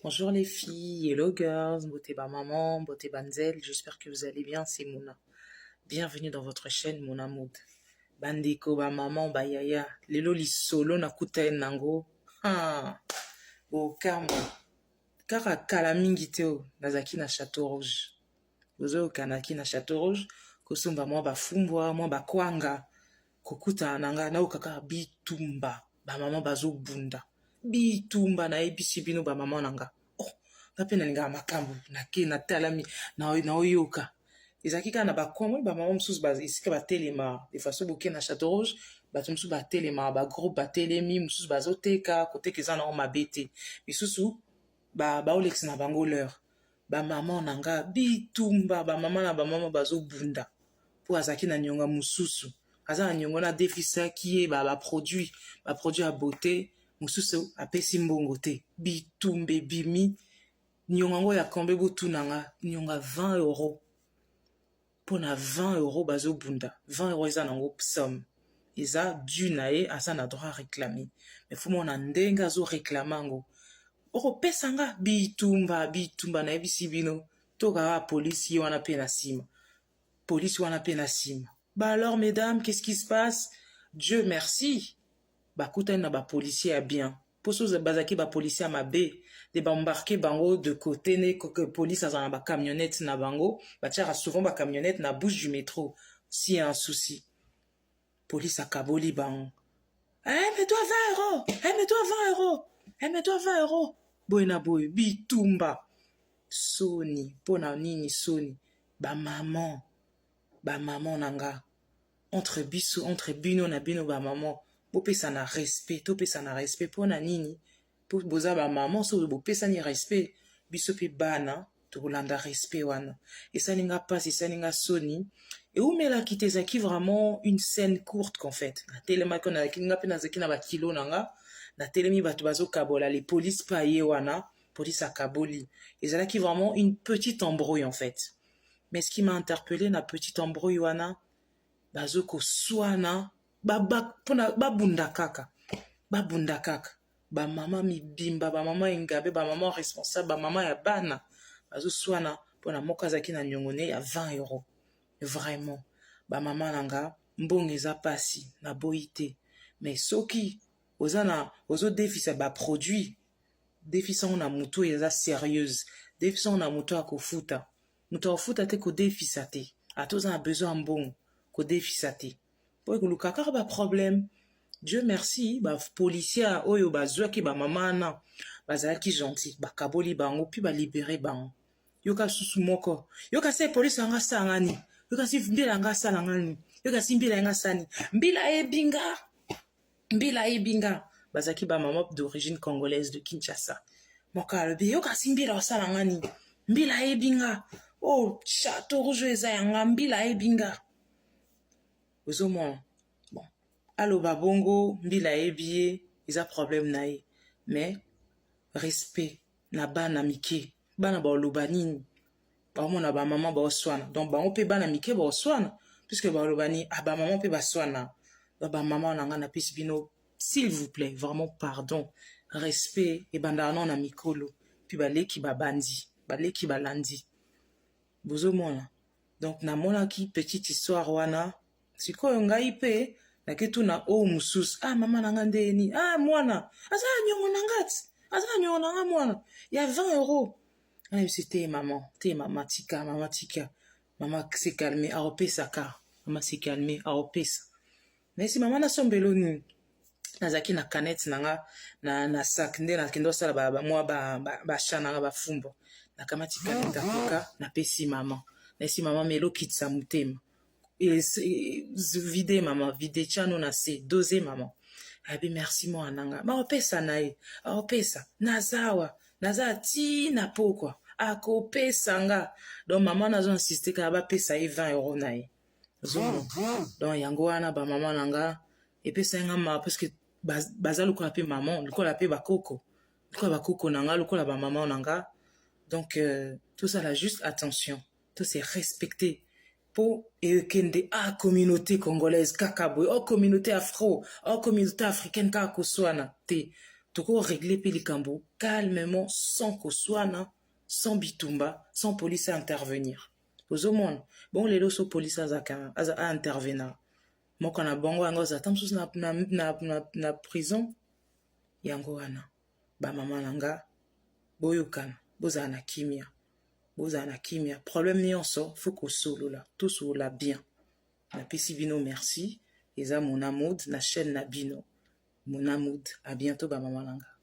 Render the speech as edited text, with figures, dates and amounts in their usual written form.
Bonjour les filles, hello girls, mbote ba maman, mbote banzel, j'espère que vous allez bien, c'est Mouna. Bienvenue dans votre chaîne Mouna Mood. Bandeko ba maman, ba yaya, lelo lisolo nakutani nango. Ha. Bokamwa. Kaka kala mingi te oyo nazalaki na Chateau Rouge. Bozoyoka nazalaki na Chateau Rouge kosomba mwa bafumbwa, mwa bakwanga, kokutana na nga nayoka kaka bitumba, ba mama bazobunda. Bitumba nayebisi bino ba mama na nga. Oh, nga mpe nalingaka makambo, nake natalami, naoyoka. Ezalaki kaka na ba coin, moni ba mama mosusu esika batelema, de façon boke na Chateau Rouge, bato mosusu batelema, ba groupe batelemi, mosusu bazoteka, koteka eza nango mabe te. Misusu baolekisa na bango l'heure. Ba mama na nga bitumba, ba mama na ba mama bazobunda mpo azalaki na nionga mosusu, aza na niongo wana adefisaki ye ba produit, ba produit ya beauté, mosusu apesi mbongo te. Bitumba ebimi, nionga yango ya combien botuna nga, nionga 20 euro. Mpona 20 euro bazobunda, 20 euro eza nango somme, eza dû na ye, aza na droit à réclamer. Mais faut mona ndenge azo réclamer yango. Okopesa nga bitumba, bitumba nayebisi bino, tokaka polisi ye wana mpe na nsima. Polisi wana mpe na nsima. Ba alors mesdames, qu'est-ce qui se passe? Dieu merci, bakutani na ba policier ya bien. Po so bazalaki ba policier ya mabe, de ba embarquer bango de côté ne que police azala na ba camionnette na bango, batiaka souvent ba camionnette na bouche du métro s'il y a un souci. Police akaboli bango. Eh, mais toi 20 euros! Eh, mais toi 20 euros! Eh, mais toi 20 euros! Boye na boye, bitumba. Soni, mpona nini soni? Ba maman, ba maman na nga. Entre biso, entre bino na bino ba maman, bopesa na respect, topesa na respect mpona nini? Po boza ba maman, so bopesani respect, biso mpe bana tokolanda respect wana. Esali nga mpasi, esali nga soni. Eumelaki te, ezalaki vraiment une scène courte qu'en fait. Natelemaki, nazalaki nga mpe nazalaki na bakilo na nga, natelemi bato bazokabola, les polices mpe aye wana, police akaboli. Ezalaki vraiment une petite embrouille en fait. Mais ce qui m'a interpellé na petite embrouille wana, bazokoswana, mpona babunda kaka, babunda kaka. Ba mama mibimba, ba mama engabe, ba mama responsable, ba mama ya bana bazoswana mpona moko azalaki na niongo ne ya 20 euros. Vraiment, ba mama na nga, mbongo eza pasi, naboyi te. Mais soki oza na ozodefisa ba produit, defisa yango na motu oyo eza sérieuse, defisa yango na motu akofuta. Moto akofuta te kodefisa te. Ata oza na besoin ya mbongo, kodefisa te. Po ekoluka kaka ba problème. Dieu merci, ba policier oyo bazwaki ba mama wana bazalaki gentil, bakaboli bango puis ba libérer bango. Yoka susu moko, yoka se police yanga asala nga nini? Yoka si mbila yanga asala nga nini? Yoka si mbila yanga asala nini? Mbila ayebi nga, mbila ayebi nga. Bazalaki ba mama d'origine congolaise de Kinshasa. Moko alobi, yoka si mbila osala nga nini? Mbila ayebi nga. Oh, Chateau Rouge eza ya nga, mbila ayebi nga. Ozomona? Bon, aloba bongo, mbila ayebi ye, eza problème na ye. Mais respect na bana mike. Bana baoloba nini? Baomona ba mama baoswana. Donc bango mpe bana mike baoswana, puisque baoloba nini? Ah, ba mama mpe baswana. Donc ba mama na nga napesi bino, s'il vous plaît, vraiment pardon. Respect ebandaka nano na mikolo, puis baleki babandi, baleki balandi. Bozomona? Donc namonaki petite histoire wana. Sikoyo ngai mpe naketuna oyo mosusu, ah mama na nga ndeni, ah mwana aza na niongo na nga ti, aza na niongo na nga mwana ya 20 euros. Nayebisi te mama, te mama tika, mama tika, mama se calme, aopesaka, mama se calme, aopesa. Nayebisi mama nasombelo nini? Nazalaki na canette na nga na sac nde nakende kosala mwa ba achat na nga bafumbwa. Nakamati canette ya Coca, napesi mama. Nayebisi mama melo kitisa motema. Vide mama, vide tiano na se, dose mama. Abi merci mwana na nga. Baopesa na ye, aopesa. Nazawa, naza ti na pokwa. Akopesa nga. Donc mama nazo insiste kaka bapesa ye 20 euros na ye. Ozomona? Donc yango wana ba mama na nga epesa nga ma parce que baza lokola mpe mama, lokola mpe bakoko, lokola bakoko na nga, lokola ba mama na nga. Donc tosala juste attention, to se respecter po ekende a communauté congolaise kaka boye, o communauté afro, o communauté africaine kaka koswana te. Toko régler mpe likambo calmement, sans koswana, sans bitumba, sans police intervenir. Ozomona bongo lelo so police azaka aza aintervenir moko na bango, yango aza ata mosusu na prison. Yango wana, bamama na nga, boyokana, bozala na kimia, bozala na kimia. Problème nyonso, faut kosolola, tosolola bien. Napesi bino merci. Eza Mona Mode na chaîne na bino Mona Mode. À bientôt, bamama na nga.